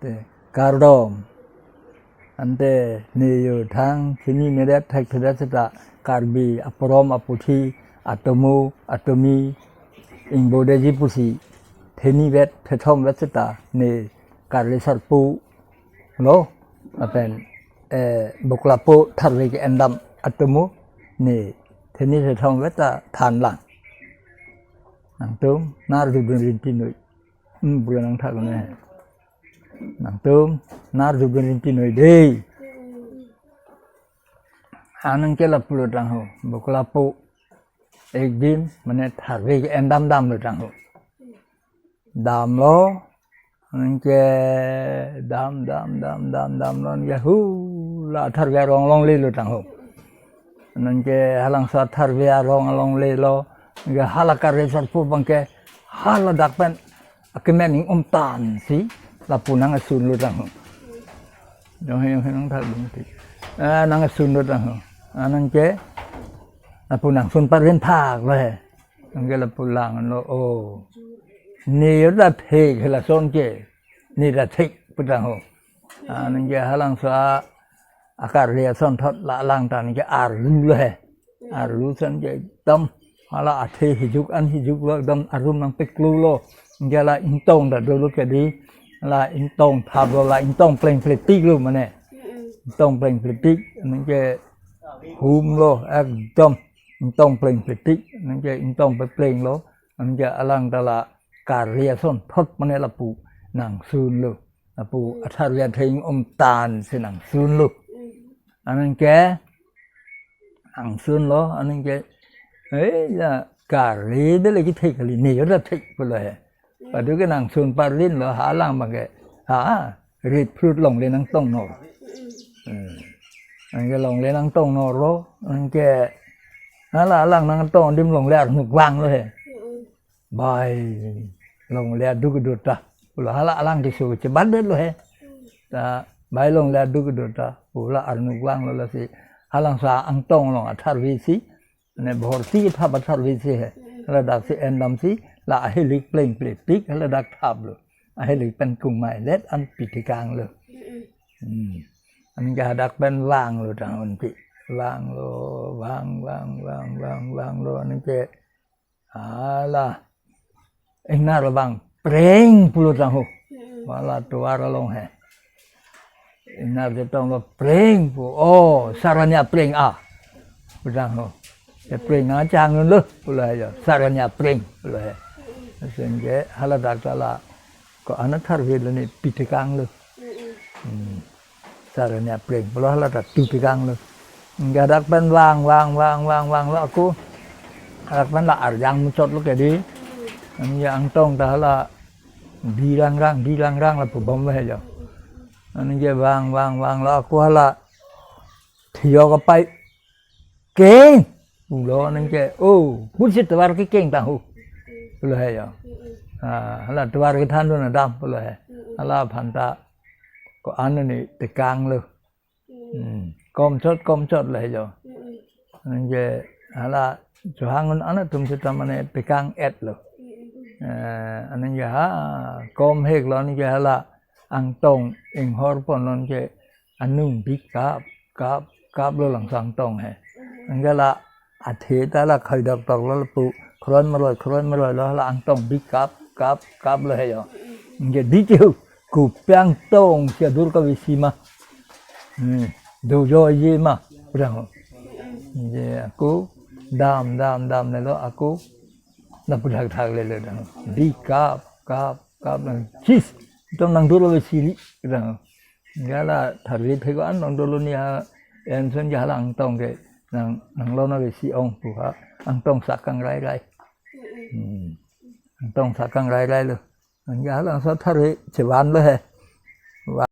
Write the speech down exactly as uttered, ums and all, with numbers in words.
Te, kardom. Ante ne yo thang chini meret thekthedet seta Karbi aporom aputhi atomo atomi ingbodeji pusi theni vet thethom vet seta ne Karli Sarpo lo, lapen, eh, Boklapo tharve ke-endam atomo ne theni thethom vet ta thanlang. Nangtum nar Zubin Rinti noi. Hmm, bukan nang thak ne. Nangtum nar Zubin Rinti noi dei. Anang ke lapu lo tang ho, Boklapo. Ek din mane tharve ke-endam damlo tang ho. Damlo, anang ke dam, dam, dam, dam, damlo, anang ke hula tharve arong longle lo tang ho. Anang ke halabangso tharve arong longle lo, anang ke hala Karli Sarpo abang ke haladak pen akemen ing-om tan si lapu nang asun lo tang ho. Dong he, dong he, nang thak dong ti. Ah, nang asun lo tang ho. Anang ke lapu nangsun parvin thak lo he. Anang ke lapu lang lo, oh. Ne yo ta thek hela son ke. Ne ta thek pu tang ho. Anang ke halabangso a, akarli asonthot la lang ta anang ke arlu lo he. Arlu son ke ekdom hala athe hijuk an hijuk lo, ekdom arum nangpeklo lo. Anang ke la ingtong ta dolo ke dei. La ingtong thap lo, la ingtong pleng pletik lo mane. Ingtong pleng pletik, anang ke hum lo, ekdom ingtong pleng pletik, anang ke ingtong pepleng lo, anang ke alang ta la Karli asonthot mane lapu nangsun lo, lapu atharve athe ing-om tan si nangsun lo. Anang ke nangsun lo, anang ke, eh, ya, Karli de le kithek kali, ne yo ta thek pu lo he. Padu ke nangsun parvin lo, halang abang ke, ha, rit phrut longle nangtong nor. Hmm. Anang ke longle nangtong nor lo, anang ke, hala alang nangtong adim longle arnuk vang lo he. Bai, longle aduk dota. Pu lo hala alang keso chebat det lo he. Ta, bai longle aduk dota. Pu lo arnuk vang lo lasi. Halabangso angtong along atharve si. Ne bhorsi thap atharve si he. Haladak si endam si. La ahilik pleng pletik haladak thap lo. Ahilik pen kung mai let an pitikang lo. Hmm. Anang ke hadak pen vang lo tang unti. Vang lo, vang, vang, vang, vang, vang lo. Anang ke hala ingnar abang preng pu lo tang ho. Hala tovar along he. Ingnar chetong lo preng pu. Oh, Saranya preng a. Pu tang ho. Ya preng a chang lo pu lo he ya. Saranya preng pu lo he. Sehingga haladak ta la ko-an atharve lo ne pitikang lo. Hmm. Saranya preng pu lo hala ta tu tikang lo. Anang ke hadak pen vang, vang, vang, vang, vang lo ako. Hadak pen la arjang muchot lo ke dei. Anang ke angtong ta hala birang rang, birang rang lapu bom lo he jo. Anang ke vang, vang, vang lo ako hala thiyok apai keng. Pu lo anang ke, oh, pusi tovar ke keng tang ho. Pu lo he jo. Ah, hala tovar kethan dun adam pu lo he. Hala aphan ta ko-an ne tikang lo. Hmm. Komchot, komchot lo he jo. Anang ke hala chohang un an atum seta mane tikang et lo. Eh, anang ke ha, kom hek lo anang ke hala angtong inghor pon lo anang ke anung bi kap, kap, kap lo langsang tong he. Anang ke la athe ta la khoi doktok lo lapu. Khron maroi, khron maroi lo hala angtong bi kap, kap, kap lo he jo. Anang ke di chu. Kopi angtong si adur kave si ma. Hmm. Dojoiji ma. Pu tang ho. Je ako dam, dam, dam ne lo ako. Na pu thak thak le lo tang ho. Bi kap, kap, kap nang chis. Tong nang dolo ve sili. Pu tang ho. Anang ke la tharve thek an nang dolo ni ha. Enson ja hala angtong ke. Nang, nang lo na ve si ong pu ha. Angtong sakang rai rai. Hmm. Angtong sakang rai rai lo. Anke halabangso tharve chevan lo he.